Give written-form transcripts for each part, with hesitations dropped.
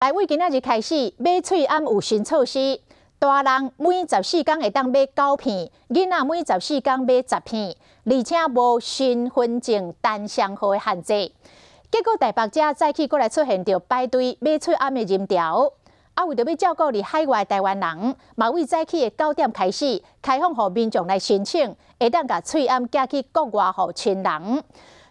來為今仔日開始買喙罨有新措施，大人每十四工會當買九片，囡仔每十四工買十片，而且無身份證單雙號的限制。結果台北這早起閣來出現著排隊買喙罨的人潮，啊，為著欲照顧佇海外台灣人，嘛為早起的9點開始開放予民眾來申請，會當共喙罨寄去國外予親人。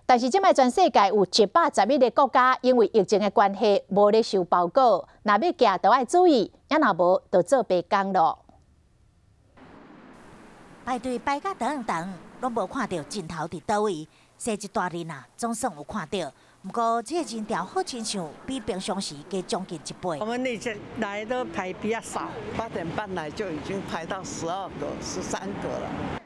但是這擺全世界有111個國家，因為疫情的關係，無咧收包裹，若欲寄就愛注意，啊若無就做白工囉。排隊排甲長長，攏無看著盡頭佇佗位。踅一大輪啊，總算有看著。毋過這個人潮好親像比平常時加將近一倍。我們那些來都排比較少，8點半來就已經排到12個、13個了。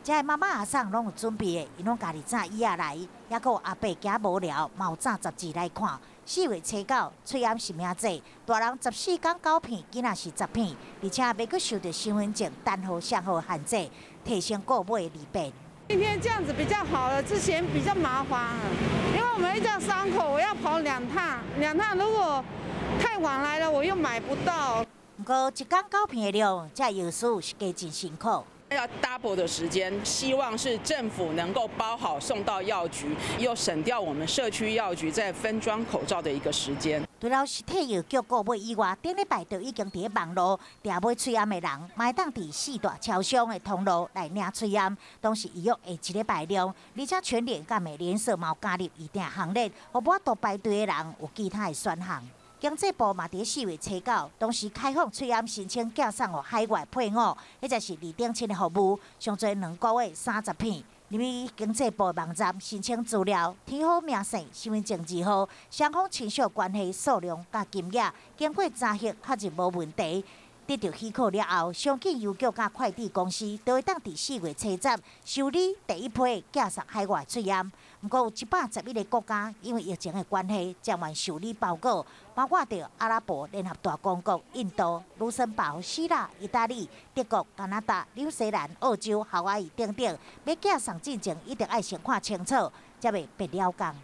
這个媽媽阿嬸攏有準備的，𪜶攏家己紮椅仔來，抑閣有阿伯驚無聊，嘛有紮雜誌來看。4月初9，喙罨實名制，大人十四工九片，囡仔是十片，而且袂閣受著身份證單號、雙號限制，提升購買利便。今天這樣子比較好了，之前比較麻煩，因為我們一家三口，我要跑兩趟，兩趟如果太晚來了，我又買不到。毋過一工九片的量，這藥師是加真辛苦。要 double 的時間，希望是政府能夠包好送到藥局，又省掉我們社區藥局在分裝口罩的一個時間。除了實體藥局購買以外，頂禮拜就已經佇咧網路訂買喙罨的人，嘛會當佇四大超商的通路來領喙罨，當時預約下一禮拜量，而且全聯佮美連鎖嘛有加入預訂行列，予無法度排隊的人有其他的選項。經濟部嘛佇4月初9，同時開放喙罨申請寄送予海外配偶，或者是二等親的服務，上濟2個月30片。入去經濟部網站申請資料，填好名姓、身份證字號、雙方親屬關係數量佮金額，經過查核確認無問題。得著許可了後，上緊郵局佮快遞公司都會當佇4月初十受理第一批寄送海外喙罨。毋過有111個國家因為疫情的關係，暫緩受理包裹，包括著阿拉伯聯合大公國、印度、盧森堡、希臘、意大利、德國、加拿大、紐西蘭、澳洲、夏威夷等等。欲寄送進前，一定愛先看清楚，才袂白了工。